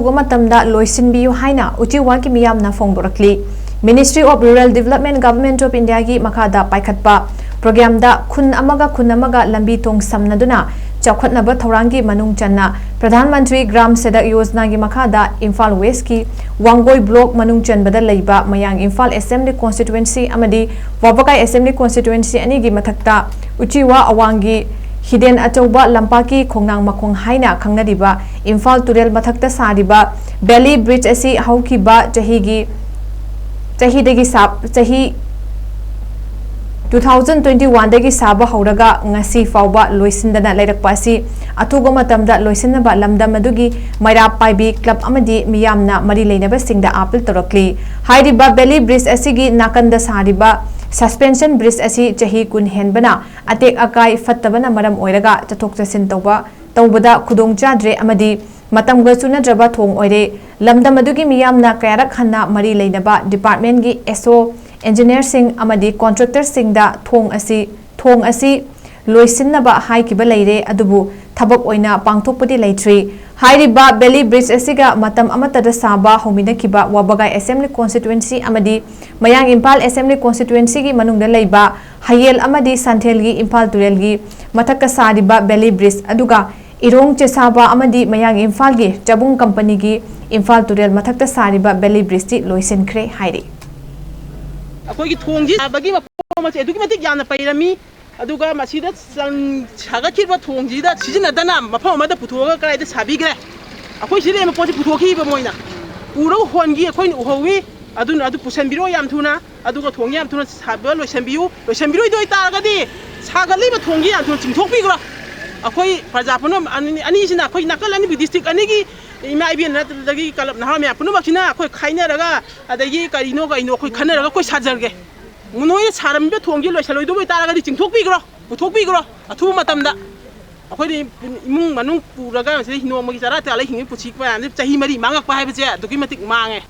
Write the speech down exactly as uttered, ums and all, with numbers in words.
ꯑꯊꯨꯕ ꯃꯇꯝꯗ ꯂꯣꯏꯁꯤꯟꯕꯤꯌꯨ ꯍꯥꯏꯅ ꯎꯆꯤꯋꯥꯒꯤ ꯃꯤꯌꯥꯝꯅ ꯐꯣꯡꯗꯣꯔꯛꯂꯤ꯫ Ministry of Rural Development, Government of Indiaꯒꯤ ꯃꯈꯥꯗ ꯄꯥꯏꯈꯠꯄ programꯗ ꯈꯨꯟ ꯑꯃꯒ ꯈꯨꯟ ꯑꯃꯒ ꯂꯝꯕꯤ ꯊꯣꯡ ꯁꯝꯅꯗꯨꯅ ꯆꯥꯎꯈꯠꯅꯕ ꯊꯧꯔꯥꯡꯒꯤ ꯃꯅꯨꯡ ꯆꯟꯅ ꯄ꯭ꯔꯙꯥꯟ ꯃꯟꯇ꯭ꯔꯤ ꯒ꯭ꯔꯥꯝ ꯁꯗꯛ ꯌꯣꯖꯅꯥꯒꯤ ꯃꯈꯥꯗ ꯏꯝꯐꯥꯜ ꯋꯦꯁꯀꯤ ꯋꯥꯡꯒꯣꯏ block ꯃꯅꯨꯡ ꯆꯟꯕꯗ ꯂꯩꯕ ꯃꯌꯥꯡ ꯏꯝꯐꯥꯜ Assembly Constituency ꯑꯃꯗꯤ ꯋꯥꯕꯒꯥꯏ Assembly Constituency ꯑꯅꯤꯒꯤ ꯃꯊꯛꯇ ꯎꯆꯤꯋꯥ ꯑꯋꯥꯡꯒꯤ ꯍꯤꯗꯦꯟ ꯑꯆꯧꯕ ꯂꯝꯄꯥꯛꯀꯤ ꯈꯣꯡꯅꯥꯡ ꯃꯈꯣꯡ ꯍꯥꯏꯅ ꯈꯪꯅꯔꯤꯕ ꯏꯝꯐꯥꯜ ꯇꯨꯔꯦꯜ ꯃꯊꯛꯇ ꯁꯥꯔꯤꯕ Bailey Bridge ꯑꯁꯤ ꯍꯧꯈꯤꯕ ꯆꯍꯤꯒꯤ, ꯆꯍꯤꯗꯒꯤ ꯁꯥ-, ꯆꯍꯤ two thousand twenty-oneꯗꯒꯤ ꯁꯥꯕ ꯍꯧꯔꯒ ꯉꯁꯤ ꯐꯥꯎꯕ ꯂꯣꯏꯁꯤꯟꯗꯅ ꯂꯩꯔꯛꯄ ꯑꯁꯤ ꯑꯊꯨꯕ ꯃꯇꯝꯗ ꯂꯣꯏꯁꯤꯟꯅꯕ ꯂꯝꯗꯝ ꯑꯗꯨꯒꯤ ꯃꯩꯔꯥ ꯄꯥꯏꯕꯤ club ꯑꯃꯗꯤ ꯃꯤꯌꯥꯝꯅ ꯃꯔꯤ ꯂꯩꯅꯕꯁꯤꯡꯗ appeal ꯇꯧꯔꯛꯂꯤ꯫ ꯍꯥꯏꯔꯤꯕ Bailey Bridge ꯑꯁꯤꯒꯤ ꯅꯥꯀꯟꯗ ꯁꯥꯔꯤꯕ suspension bridge ꯑꯁꯤ ꯆꯍꯤ ꯀꯨꯟ ꯍꯦꯟꯕꯅ ꯑꯇꯦꯛ ꯑꯀꯥꯏ ꯐꯠꯇꯕꯅ ꯃꯔꯝ ꯑꯣꯏꯔꯒ ꯆꯠꯊꯣꯛ ꯆꯠꯁꯤꯟ ꯇꯧꯕ, ꯇꯧꯕꯗ ꯈꯨꯗꯣꯡ ꯆꯥꯗ꯭ꯔꯦ ꯑꯃꯗꯤ ꯃꯇꯝꯒ ꯆꯨꯅꯗ꯭ꯔꯕ ꯊꯣꯡ ꯑꯣꯏꯔꯦ꯫ ꯂꯝꯗꯝ ꯑꯗꯨꯒꯤ ꯃꯤꯌꯥꯝꯅ ꯀꯌꯥꯔꯛ ꯍꯟꯅ ꯃꯔꯤ ꯂꯩꯅꯕ departmentꯀꯤ S O, engineerꯁꯤꯡ ꯑꯃꯗꯤ contractorꯁꯤꯡꯗ ꯊꯣꯡ ꯑꯁꯤ, ꯊꯣꯡ ꯑꯁꯤ ꯂꯣꯏꯁꯤꯟꯅꯕ ꯍꯥꯏꯈꯤꯕ ꯂꯩꯔꯦ, ꯑꯗꯨꯕꯨ ꯊꯕꯛ ꯑꯣꯏꯅ ꯄꯥꯡꯊꯣꯛꯄꯗꯤ ꯂꯩꯇ꯭ꯔꯤ꯫ ꯍꯥꯏꯔꯤꯕ Bailey Bridge ꯑꯁꯤꯒ ꯃꯇꯝ ꯑꯃꯠꯇꯗ ꯁꯥꯕ ꯍꯧꯃꯤꯟꯅꯈꯤꯕ ꯋꯥꯕꯒꯥꯏ Assembly Constituency ꯑꯃꯗꯤ ꯃꯌꯥꯡ ꯏꯝꯐꯥꯜ Assembly Constituencyꯒꯤ ꯃꯅꯨꯡꯗ ꯂꯩꯕ ꯍꯌꯦꯜ ꯑꯃꯗꯤ ꯁꯟꯊꯦꯜꯒꯤ ꯏꯝꯐꯥꯜ ꯇꯨꯔꯦꯜꯒꯤ ꯃꯊꯛꯇ ꯁꯥꯔꯤꯕ Bailey Bridge, ꯑꯗꯨꯒ ꯏꯔꯣꯡ ꯆꯦꯁꯥꯕ ꯑꯃꯗꯤ ꯃꯌꯥꯡ ꯏꯝꯐꯥꯜꯒꯤ ꯆꯕꯨꯡ companyꯒꯤ ꯏꯝꯐꯥꯜ ꯇꯨꯔꯦꯜ ꯃꯊꯛꯇ ꯁꯥꯔꯤꯕ Bailey Bridgeꯇꯤ ꯂꯣꯏꯁꯤꯟꯈ꯭ꯔꯦ ꯍꯥꯏꯔꯤ꯫ ꯑꯩꯈꯣꯏꯒꯤ ꯊꯣꯡꯁꯤ ꯁꯥꯕꯒꯤ ꯃꯄꯣ ꯑꯃꯁꯦ ꯑꯗꯨꯛꯀꯤ ꯃꯇꯤꯛ ꯌꯥꯝꯅ ꯄꯩꯔꯝꯃꯤ꯫ ꯑꯗꯨꯒ ꯃꯁꯤꯗ ꯆꯪ-, ꯁꯥꯒꯠꯈꯤꯕ ꯊꯣꯡꯁꯤꯗ ꯁꯤꯖꯤꯟꯅꯗꯅ ꯃꯐꯝ ꯑꯃꯗ ꯄꯨꯊꯣꯛꯑꯒ ꯀꯗꯥꯏꯗ ꯁꯥꯕꯤꯈ꯭ꯔꯦ? ꯑꯩꯈꯣꯏ ꯁꯤꯗ ꯂꯩꯔꯝꯕ ꯄꯣꯠꯁꯤ ꯄꯨꯊꯣꯛꯈꯤꯕ ꯃꯣꯏꯅ꯫ ꯄꯨꯔꯒ ꯍꯣꯟꯈꯤ, ꯑꯩꯈꯣꯏꯅ ꯎꯍꯧꯋꯤ꯫ ꯑꯗꯨꯅ ꯑꯗꯨ ꯄꯨꯁꯟꯕꯤꯔꯛꯑꯣ ꯌꯥꯝ ꯊꯨꯅ꯫ ꯑꯗꯨꯒ ꯊꯣꯡꯁꯤ ꯌꯥꯝ ꯊꯨꯅ ꯁꯥꯕ ꯂꯣꯏꯁꯟꯕꯤꯌꯨ꯫ ꯂꯣꯏꯁꯟꯕꯤꯔꯣꯏꯗꯣꯏ ꯑꯣꯏꯇꯥꯔꯒꯗꯤ ꯁꯥꯒꯠꯂꯤꯕ ꯊꯣꯡꯁꯤ ꯌꯥꯝ ꯊꯨꯅ ꯆꯤꯡꯊꯣꯛꯄꯤꯈ꯭ꯔꯣ꯫ ꯑꯩꯈꯣꯏ ꯄ꯭ꯔꯖꯥ ꯄꯨꯝꯅꯃꯛ ꯑꯅꯤ-, ꯑꯅꯤꯁꯤꯅ ꯑꯩꯈꯣꯏ ꯅꯥꯀꯜ ꯑꯅꯤꯕꯨ district ꯑꯅꯤꯒꯤ ꯏꯃꯥ ꯏꯕꯦꯟ ꯅꯠꯇ꯭ꯔꯒ club ꯅꯍꯥ ꯃꯌꯥꯝ ꯄꯨꯝꯅꯃꯛꯁꯤꯅ ꯑꯩꯈꯣꯏ ꯈꯥꯏꯅꯔꯒ ꯑꯗꯒꯤ ꯀꯔꯤꯅꯣ ꯀꯔꯤꯅꯣ ꯑꯩꯈꯣꯏ ꯈꯟꯅꯔꯒ ꯑꯩꯈꯣꯏ ꯁꯥꯖꯔꯒꯦ꯫ ꯅꯣꯏꯅ ꯁꯥꯔꯝꯃꯤꯕ ꯊꯣꯡꯁꯤ ꯂꯣꯏꯁꯜꯂꯣꯏꯗꯕ ꯑꯣꯏꯇꯥꯔꯒꯗꯤ ꯆꯤꯡꯊꯣꯛꯄꯤꯈ꯭ꯔꯣ, ꯄꯨꯊꯣꯛꯄꯤꯈ꯭ꯔꯣ ꯑꯊꯨꯕ ꯃꯇꯝꯗ꯫ ꯑꯩꯈꯣꯏꯗꯤ ꯏꯃꯨꯡ ꯃꯅꯨꯡ ꯄꯨꯔꯒ ꯃꯁꯤꯗ ꯅꯣꯡꯃꯒꯤ ꯆꯔꯥ ꯇꯥꯜꯂꯒ ꯍꯤꯡꯉꯤ ꯄꯨꯟꯁꯤ ꯃꯌꯥꯝꯁꯦ ꯆꯍꯤ ꯃꯔꯤ ꯃꯥꯡꯉꯛꯄ ꯍꯥꯏꯕꯁꯦ ꯑꯗꯨꯛꯀꯤ ꯃꯇꯤꯛ ꯃꯥꯡꯉꯦ꯫